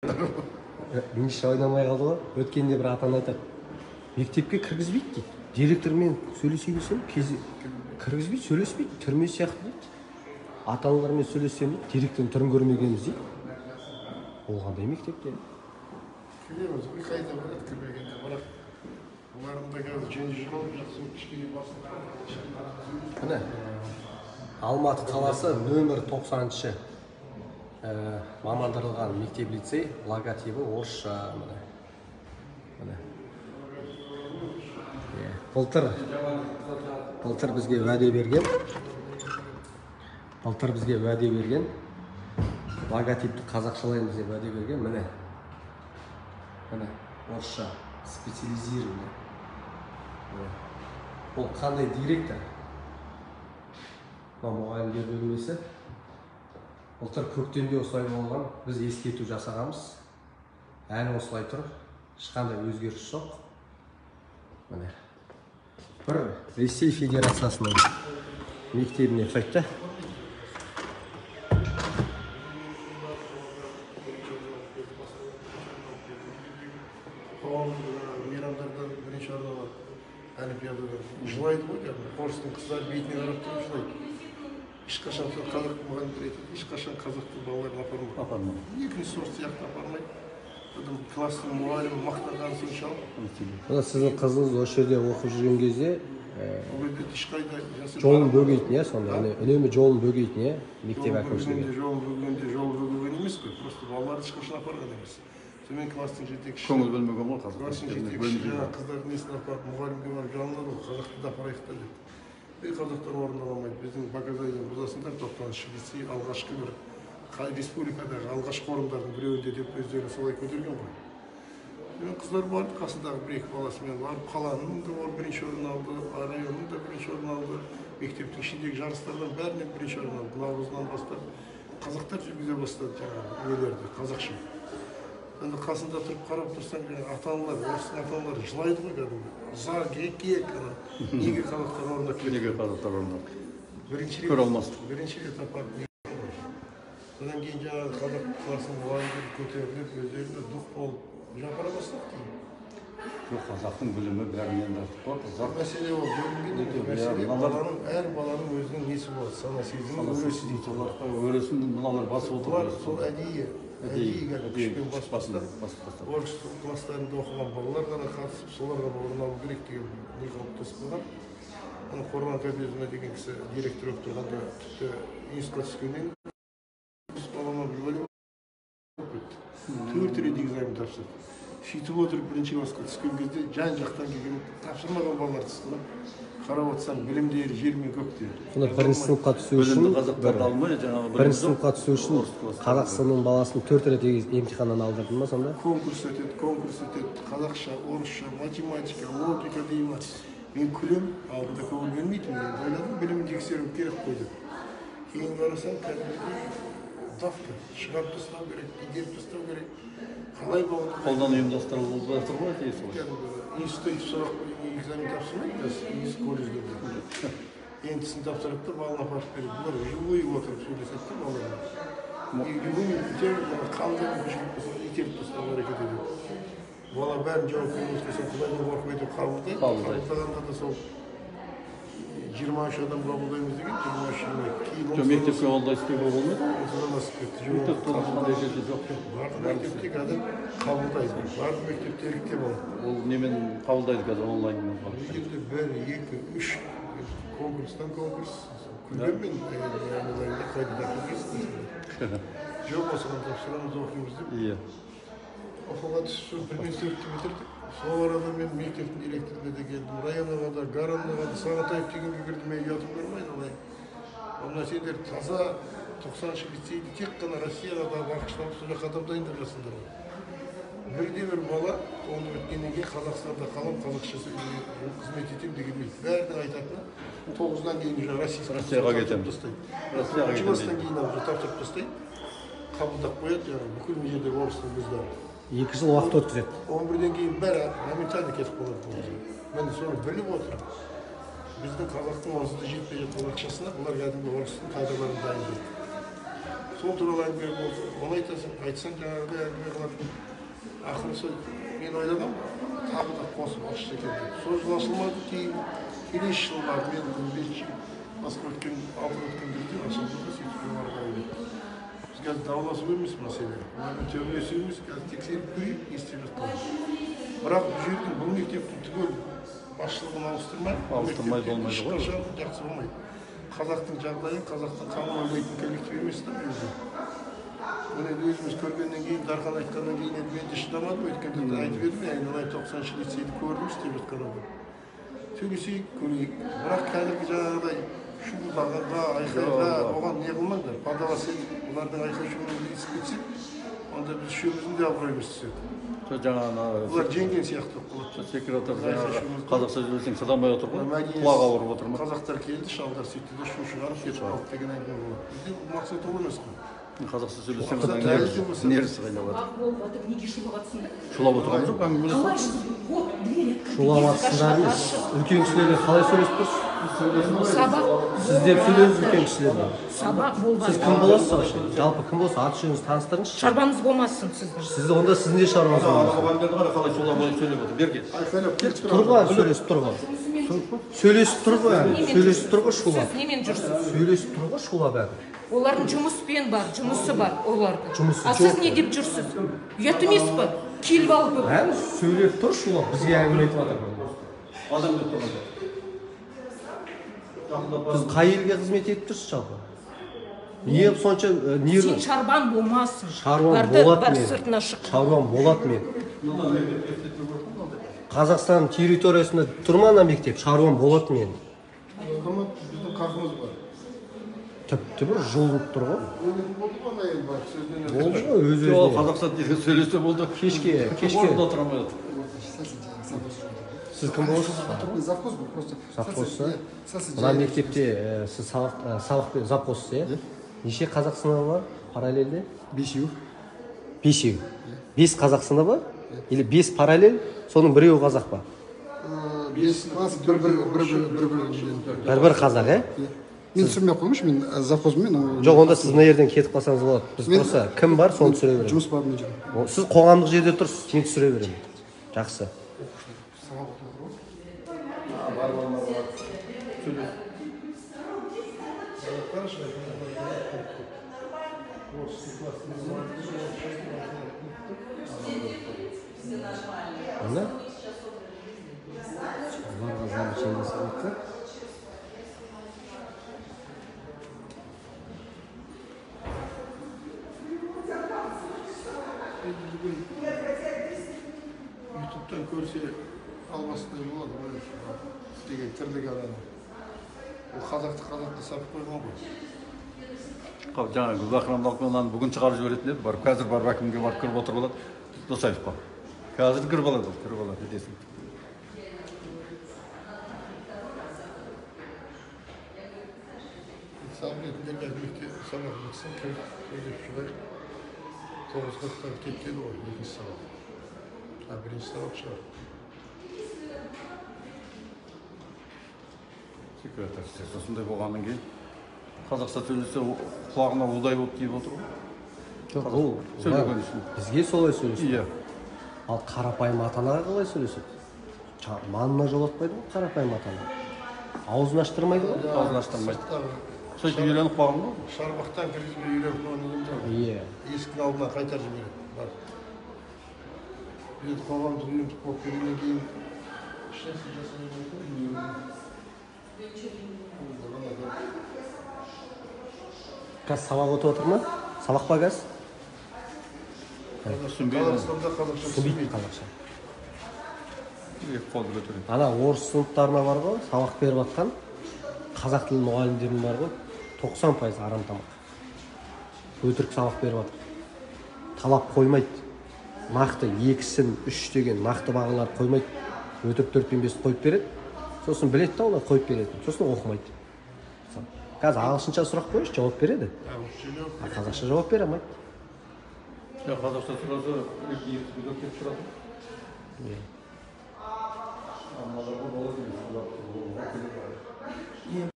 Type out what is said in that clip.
Инглизше ойнамай қалды ғой. Өткенде бір ата ана айтады, мектепке кіргізбейді дейді. Директормен сөйлесейін десем, кіргізбейді, сөйлеспейді, түрме сияқты дейді. Ата аналармен сөйлессем дейді, директордың түрін көрмегенбіз дейді. Ол қандай мектепте? Кіреміз, қайда барады кірмегенде, бірақ олардың да қазір жөні жоқ, жақсы кішкене басылып. Міне, Алматы қаласы нөмір 90-шы мамандырылған мектеп лицей, логотипі орысша, міне. Міне. Былтыр бізге уәде берген. Былтыр бізге уәде берген. Логотипті қазақшалаймыз деп уәде берген. Міне. Міне, орысша специализированный. Ол қандай директор? Мына мұғалімдер бөлмесі. Былтыр көктемде осылай болған, біз ескерту жасағанбыз. Әлі осылай тұр, ешқандай өзгеріс жоқ. Міне. Бір Ресей Федерациясының мектебіне ұқсайды да. Мейрамдардан бірінші орын алады, олимпиададан. Жылайды ғой кәдімгі, орыстың қыздары бетіне қарап тұрып жылайды. Ешқашан сол қазақ мұғалімдер айтады, ешқашан қазақтың балаларын апармайды. Апармайды. Екінші сорт сияқты апармайды. Адам класстың мұғалімі мақтағаны соншалық. Мына сіздің қызыңыз осы жерде оқып жүрген кезде, Ол кезде ешқайда жасы жолын бөгейтін, иә, сонда? Үнемі жолын бөгейтін, иә, мектеп Жолын әкімшілігі. бөгегенде, жолын бөгегенде, жолын бөгеген емес қой, просто балаларды ешқашан апарған емес. Сонымен класстың жетекшісі Көңіл бөлмеген ғой қазақ. Класстың жетекшісі жаңағы қыздардың несін апарып, мұғалімге барып жалынады ғой, қазақты да апарайық та деп. Ей, қазақтар орын ала алмайды, біздің показания бұзасыңдар, 90-шы лицей алғашқы бір республикадағы алғашқы орындардың біреуінде деп өздері солай көтерген ғой. Сонымен қыздар барды, қасындағы бір-екі баласымен барып, қаланың да бірінші орын алды, районның да бірінші орын алды, мектептің ішіндегі жарыстардан бәрінен бірінші орын алды. Наурызынан бастап қазақтар жүргізе бастады жаңағы нелерді, қазақша. Енді қасында тұрып қарап тұрсаң, жаңағы ата-аналар, орыстың ата-аналары жылайды ғой кәдімгі. Ыза, кек, ана. Неге қазақтар орнына келеді? Неге қазақтар орнына? Бірінші рет Көре алмастық. Бірінші рет апарып не ғой. Содан кейін жаңағы қазақ классының мұғалімдері көтеріліп, өздеріне дух болып жапыра бастады кейін. Жоқ, қазақтың білімі бәрінен де артық қой, қазақ. Мәселе ол бөлінген емес. Иә, Мәселе мыналар әр баланың өзінің несі болады, сана сезімі, Сана өресі сезімі. дейді олар. Өресін мыналар басып отыр. Бұлар сол әдейі, Әдейі, әдейі кәдімгі әдейі күшпен басып басын тастап, басып тастап. орыс класстарында оқыған балалар ғана қатысып, солар ғана орын алу керек деген не қалыптасып қалған. Ана Қорлан Кәбезұлы деген кісі директор болып тұрғанда, тіпті институтқа түскеннен балама бір бөлек болып кетті. 4 рет экзамен тапсырды. Сөйтіп отырып бірінші классқа түскен кезде жан-жақтан келген тапсырмаған балалар түсті ғой. Қарап отырсаң, білімдері жер мен көкте. Сонда бірінші сыныпқа түсу үшін Білімді қазақтарды алмай, жаңағы білімді бірінші сыныпқа түсу үшін орыс класстары. қазақ сыныбының баласын 4 рет емтиханнан алдырдың ба сонда? Конкурс өтеді, конкурс өтеді. Қазақша, орысша, математика, логика дей ма. Мен күлем, алдында көңіл бөлмейтінмін. Енді ойладым, білімін тексеруім керек қой деп. Кейін қарасам, кәдімгідей давка, шығарып тастау керек, итеріп тастау керек. Қалай болғанда Қолдан ұйымдастырылып жатыр ғой, әдейі солай. Кәдімгі институтта өйтіп сабақ экзамен тапсырмайды, қазір институт колледждерде. Ентісін тапсырады да баланы апарып береді. Бұлар вживую отырып сөйлеседі де балалармен. И любой қандай мүмкіншілік болса да итеріп тастауға әрекет етеді. Бала бәрін жауап беріп өткенсін, Құдайдан қорқып әйтеуір қабылдайды. Қабылдайды. Қабылдағанда да сол 23 адам қабылдаймыз деген, жиырма үш, жиырма екі. Кейін Жоқ, мектепке ондай істеуге болмайды ғой. отыздан асып кетті. Мектепте ешқандай жерде жоқ. Барлық мектепте қазір қабылдайды. Барлық мектепте іріктеп алады. Ол немен қабылдайды қазір, онлайнмен қабылдайды. Мектепте 1, 2, 3 конкурстан конкурс. Күлгенмен, айналайында қайда тапсырмайсың. Жоқ, осыған тапсырамыз, оқимыз деп. Иә. Оқуға түсіп, бір мен төртті бітірдік. Сол арада мен мектептің директорына да келдім, районға да, гаранға да, Сағынтаев дегенге кірдім, мен ұятым көрмей айналайын. Мына сендер таза 90-шы лицейді тек қана Россияға да бағышталып, сол жаққа адам дайындап жатсыңдар ғой. Бірде бір бала оны біткеннен кейін Қазақстанда қалам, қазақша қызмет етемін деген емес. Бәрінің айтатыны 9-дан кейін уже российский Россияға тапсырып кетемін. тастайды. Россияға Бірінші кетемін класстан дейді. кейін уже тапсырып тастайды, қабылдап қояды, жаңағы бүкіл жерде орыстың қыздары. 2 жыл уақыт өткізеді. 11-ден кейін бәрі моментально кетіп қалады бұл жерге. Міне соны біліп отырмын. Біздің қазақтың онсыз да жетпей жатқан ақшасына бұлар кәдімгі орыстың кадрларын дайындайды. Сол туралы әңгіме болды. Оны айтасың, айтсаң жаңағыдай әңгіме қылады. Ақырысы мен ойладым, тағы да қосып ашса екен деп. Сол жылы ашылмады, кейін келесі жылы барып мен 5 басқа өткен, 6 өткен кезде ашылды да сөйтіп жоғарыға келді. Біз қазір дауласу емес мәселе, олармен төбелесу емес, қазір тексеріп көрейік, не істеп жатқанын. Бірақ бұл жердің, бұл мектептің түгел басшылығын ауыстырмай, Ауыстырмай болмайды ғой. Ешқашан жақсы болмайды. Қазақтың жағдайы, қазақтың қамын ойлайтын коллектив емес та бұл жерде. Мұны енді өзіміз көргеннен кейін, Дархан айтқаннан кейін енді мен де шыдамадым, өйткені де айтып едім, айналайын 90-шы лицейді көрдім істеп жатқанын. Сөйлесейік, көрейік. Бірақ қазіргі жаңағыдай шуылдағанға, айқайға, оған не қылмаңдар, подаваться етіп, олардың айқай шуына ілесіп кетсек, онда біз үшеуміздің де абыройымыз түседі. Жаңа ана Олар жеңген сияқты болып қалады. Секретарь жаңағы қазақша сөйлесең шыдамай отыр ғой, Мәдениет- құлағы ауырып отыр ма? Қазақтар келді, шалдар сөйтті де шу шығарып кетіп қалды деген әңгіме болады. Бізде бұл мақсат ол емес қой. Қазақша сөйлесең Мақсат адам әлі де болса- нервісі қайнап жатыр. Сабақ болып жатыр, неге шулап жатсыңдар? Шулап отырған жоқ, әңгімелесіп Қалай вот дверь открыта, Шулап есік жатсыңдар емес. ашық. Үлкен кісілермен қалай сөйлесіп тұрсыз? Сабақ Сіз деп сөйлеңіз үлкен кісілермен. Сабақ болып Сіз жатыр. кім боласыз вообще? Жалпы кім боласыз? Аты жөніңізді таныстырыңызшы. Шаруаңыз болмасын сіздің. Сіз онда сіздің де шаруаңыз Ана болмасын. мұғалімдерді қара қалай шулап сөйлеп отыр. Берге. Айқайлап келіп Тұр ғой, сөйлесіп тұр ғой. Сөйлесіп тұр ғой, сөйлесіп тұр ғой шулап. Сіз немен жүрсіз? Сөйлесіп тұр ғой шулап әлі. Олардың жұмыспен бар, жұмысы бар олардың. Жұмысы А сіз жоқ. не деп жүрсіз? Ұят емес пе? Келіп алып Әлі сөйлеп тұр шулап, бізге әңгіме айтып жатыр. Адам деп тұрған жоқ. Сіз қай елге қызмет етіп тұрсыз жалпы? Не сонша нерві? Сен шарбан болмасын. Шаруам Барды болады бар мен. сыртына шық. Шаруам болады мен. Қазақстан территориясында тұр ма ана мектеп? Шаруам болады мен. Азамат, біздің қақымыз бар. Тіпті бір жұлынып тұр ғой. Өлетін болды ғой ана әйел барып сөзінен өтті. Болды ғой өз Жоқ, өзіне. қазақша сөйлесе болды. Кешке, кешке. Орнында тұра алмай отыр. Сіз кім боласыз? Мен завхоз был просто. Завхозсыз? Мына мектепте сіз сабақ завхозсыз, иә? Неше қазақ сыныбы бар параллельде? Бесеу. Бесеу. 5 қазақ сыныбы или 5 параллель, соның біреуі қазақ па? 5 класс бір Бір қазақ, ә? Мен түсірмей қойыңызшы, мен завхозбын мен. Жоқ, онда сіз мына жерден кетіп қалсаңыз болады. Біз просто кім бар, соны түсіре береміз. Жұмыс бар мына жерде. Сіз қоғамдық жерде тұрсыз, мен түсіре беремін. Жақсы. Мына? Оларға замечание жасап жатыр. Енді бүгін Ютубтан көрсе албасындай болады ғой істеген тірлік адамы. Ол қазақты қазаққа сатып қойған ғой. Жаңа Гүлбахрамды алып мынаны бүгін шығарып жіберетін еді, барып қазір барып әкімге барып кіріп отырып алады Досаевқа. Қазір кіріп алады, ол кіріп алады десін. Сабақ ретінде қазір мектеп сабақ бітсін, кіріп сөйлеп шығайық. 9:40-тан кетеді ғой екінші сабақ. А бірінші сабақ шығар. Секретарь осындай болғаннан кейін қазақша сөйлесе құлағына удай болып тиіп отыр ғой. Жоқ, ол сөйлеген үшін. Бізге солай сөйлеседі. Иә. Ал қарапайым ата-анаға қалай сөйлеседі? Манына жолатпайды ғой қарапайым ата-ана. Аузын аштырмайды ғой. Аузын аштырмайды. Сөйтіп үйреніп қалған ғой. Шарбақтан кіргізбей үйреніп қалған адамдар. Иә. Есіктің алдына қайтарып жібереді. Бар. Енді қоғамдық ұйым болып келгеннен кейін ешнәрсе жасай алмайды ғой. Қазір сабақ өтіп отыр ма? Сабақ па қазір? Қазақстанда қазақша Түсінбейді қазақша. Екі қолды көтереді. Ана орыс сыныптарына бар ғой, сабақ беріп жатқан қазақ тілі мұғалімдерінің бар ғой, 90% арам тамақ. Өтірік сабақ беріп жатыр. Талап қоймайды. Нақты 2-сін, 3 деген нақты бағалар қоймайды. Өтірік 4 пен 5 қойып береді. Сосын біледі да олар қойып беретін. Сосын оқымайды. Қазір ағылшынша сұрақ қойшы, жауап береді. А қазақша жауап бере алмайды. Қазақша сұраса, екі кетіп тұрады. Иә.